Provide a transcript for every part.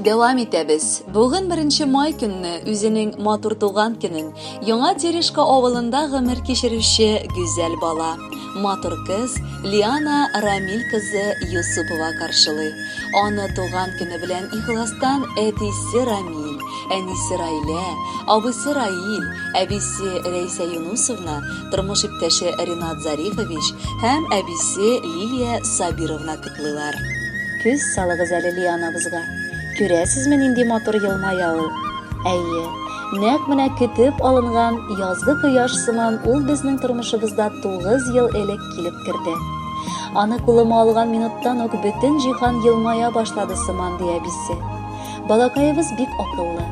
Дәвам итәбез. Бүген беренче май көнне үзенең матур туган көнен Яңа Терешка авылында гомер кичерүче гүзәл бала, матур кыз Лиана Рамиль кызы Юсупова каршылый. Аны туган көне белән ихластан әтисе Рамиль, әнисе Райлә, абыйсы Раил, әбисе Рәйсә Юнусовна, тормыш иптәше Ринат Зарифович һәм әбисе Лилия Сабировна котлыйлар. Күз салыгыз әле Лианабызга. Күрәсезме, нинди матур елмая ул? Әйе, нәкъ менә көтеп алынган язгы кояш сыман ул безнең тормышыбызда 9 ел элек килеп керде. Аны кулыма алган минуттан ук бөтен җиһан елмая башлады сыман, ди әбисе. Балакаебыз бик акыллы.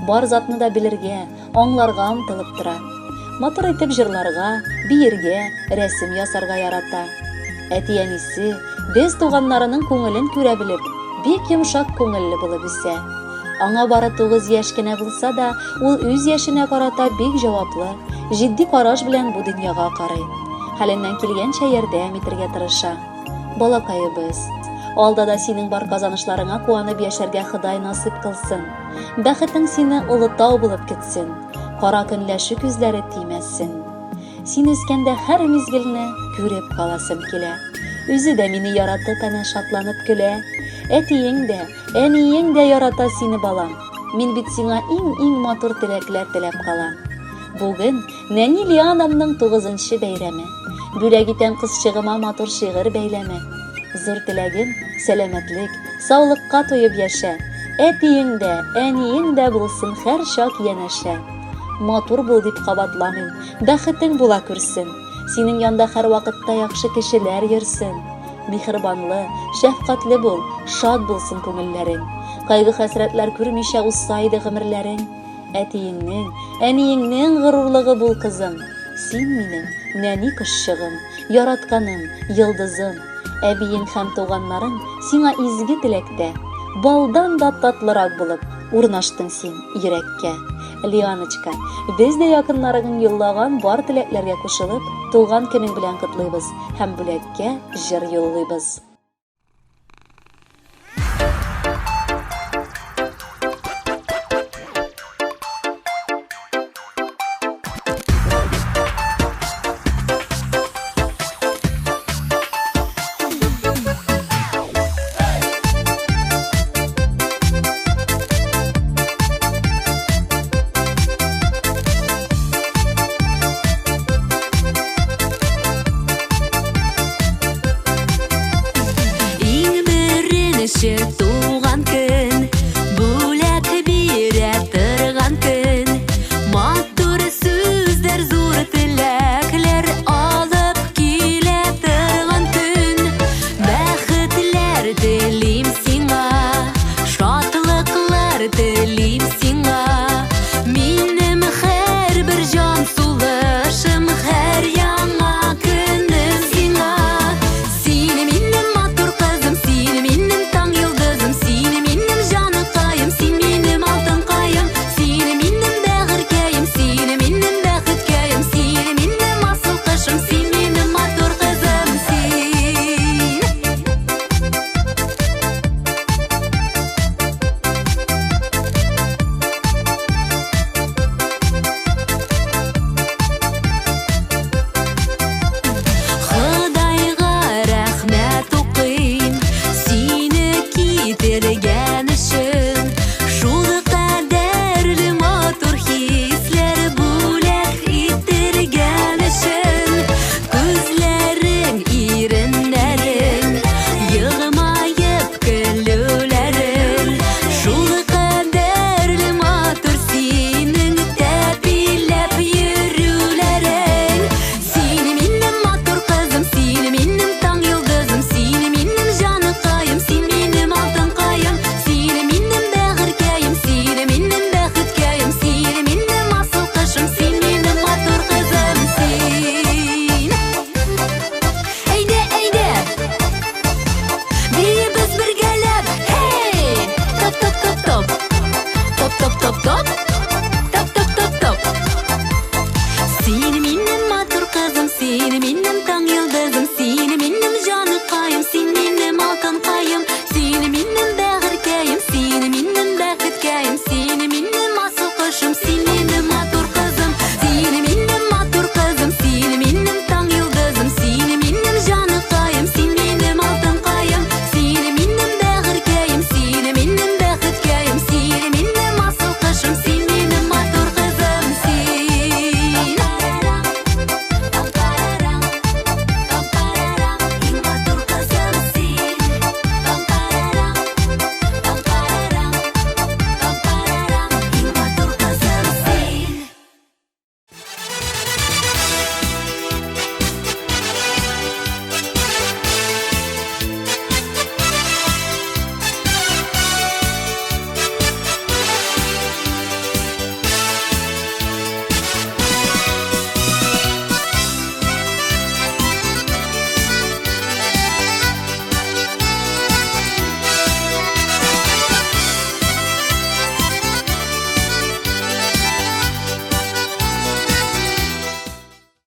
Бар затны да белергә, аңларга омтылып тора. Матур итеп җырларга, биергә, рәсем ясарга ярата. Әти-әнисе, без туганнарының күңелен күрә белеп, бик йомшак күңелле булып үсә. Аңа бары 9 яшь кенә булса да, ул үз яшенә карата бик җаваплы, җитди караш белән бу дөньяга карый. Хәленнән килгәнчә ярдәм итергә тырыша. Балакаебыз, алда да синең бар казанышларыңа куанып яшәргә Ходай насыйп кылсын. Бәхетең сине олы тау булып көтсен, кара көнләшү күзләре тимәсен. Син үскәндә һәр мизгелне күреп каласым килә. Үзе дә мине яратып әнә шатланып көлә. Әтиең дә, әниең дә ярата сине, балам. Мин бит сиңа иң-иң матур теләкләр теләп калам. Бүген Нәни Лианамның тугызынчы бәйрәме. Бүләк итәм кызчыгыма матур шигырь бәйләме. Зур теләгем, сәламәтлек, саулыкка туеп яшә. Әтиең дә, әниең дә булсын һәрчак янәшә. Матур бул дип кабатламыйм, бәхетең була күрсен. Синең янда һәрвакытта яхшы кешеләр йөрсен. Миһербанлы, шәфкатьле бул, шат булсын күңелләрең. Кайгы-хәсрәтләр күрмичә узса иде гомерләрең. Әтиеңнең, әниеңнең горурлыгы бул, кызым. Син минем нәни кошчыгым, яратканым, йолдызым. Әбиең һәм туганнарың сиңа изге теләктә. Балдан да татлырак булып урнаштың син йөрәккә. Лианочка, без дә якыннарың юллаган бар теләкләргә кушылып, туган көнең белән котлыйбыз һәм бүләккә җыр юллыйбыз.